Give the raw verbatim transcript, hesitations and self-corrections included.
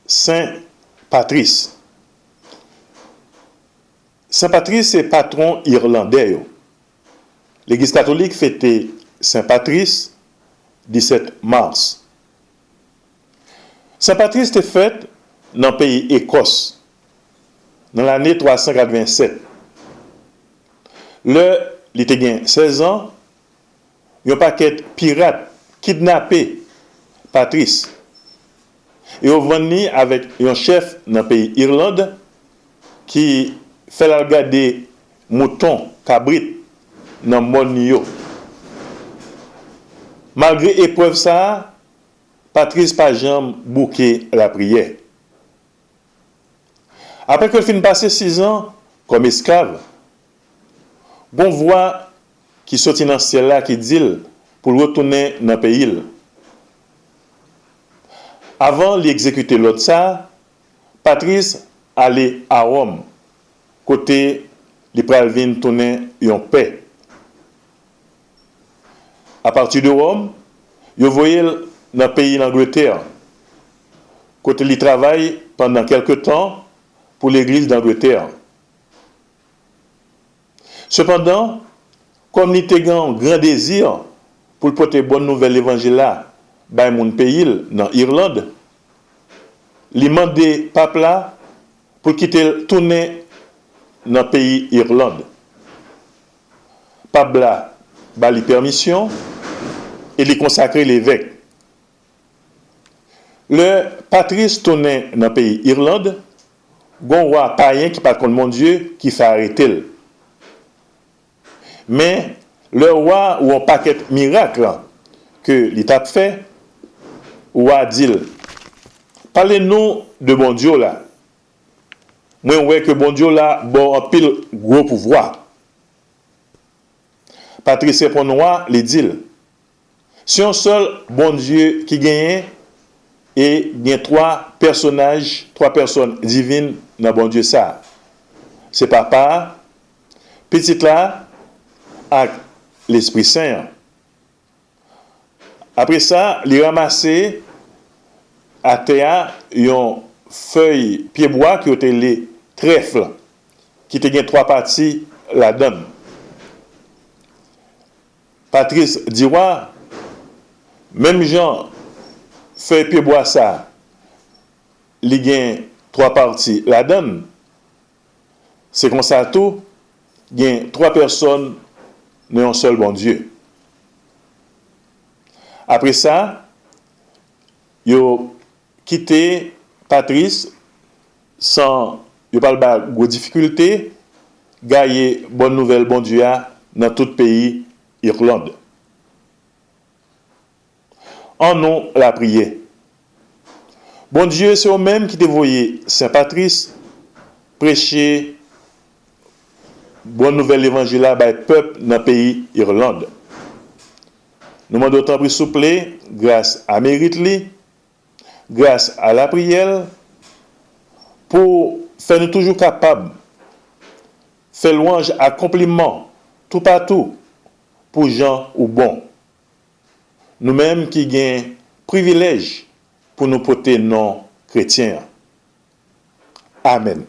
Sen Patris. Sen Patris se patwon Irlandè yo. Legliz Katolik fete Sen Patris, disèt mas. Sen Patris te fèt nan peyi Ekòs, nan lane twa san katrevennsèt. Lè li te gen sèz an, yon pakèt pirat kidnape Patris e yo vann li avèk yon chèf nan peyi Irland ki fè l al gade mouton, kabrit, nan mòn yo. Malgre eprèv sa a, Patris pa janm bouke lapriyè. Apre ke l fin pase sizan kòm esklav, gon vwa ki soti nan syèl la ki di l pou l retounen nan peyi l. Avan li egzekite lòd sa a, Patris ale a Wòm, kote li pral vin tounen yon pè. Apati de Wòm, yo voye l nan peyi Langletè, kote li travay pandan kèlke tan pou Legliz Langletè. Sepandan, kòm li te gen yon gran dezi pou l pote bòn nouvèl levanjil la bay moun peyi l nan Irland, li mande pap la pou l kite l tounen nan peyi Irland. Pap la ba li pèmisyon e li konsakre l evèk. Lè Patris tounen nan peyi Irland, gon wa payen ki pa t konn Bondye ki fè arete l. Men, lè wa wè yon pakèt mirak ke li t ap fè, wa di l, "Pale nou de Bondye w la. Mwen wè ke Bondye w la ba w anpil gwo pouvwa." Patris reponn wa, li di l, "Se yon sèl Bondye ki genyen, e gen twa pèsonaj, twa pèsòn divin nan Bondye sa a. Se Papa a, Pitit la, ak Lespri Sen an." Apre sa, li ranmase atè a yon fèy pyebwa ke yo te rele trèfl, ki te gen twa pati ladan l. Patris di wa, "Menm jan fèy pyebwa sa a, li gen twa pati ladan l, se konsa tou, gen twa pèsòn nan yon sèl Bondye." Apre sa, yo kite Patris san yo pa al ba gwo difikilte gaye bòn nouvèl Bondye a nan tout peyi Irland. Annou lapriyè. Bondye, se ou menm ki te voye Sen Patris preche bòn nouvèl levanjil la bay pèp nan peyi Irland. Nou mande w tanpri souple, gras a merit li, gras a lapriyè l, pou fè nou toujou kapab fè lwanj ak konpliman toupatou pou jan ou bon. Nou menm ki gen privilèj pou nou pote non kretyen an. Amèn.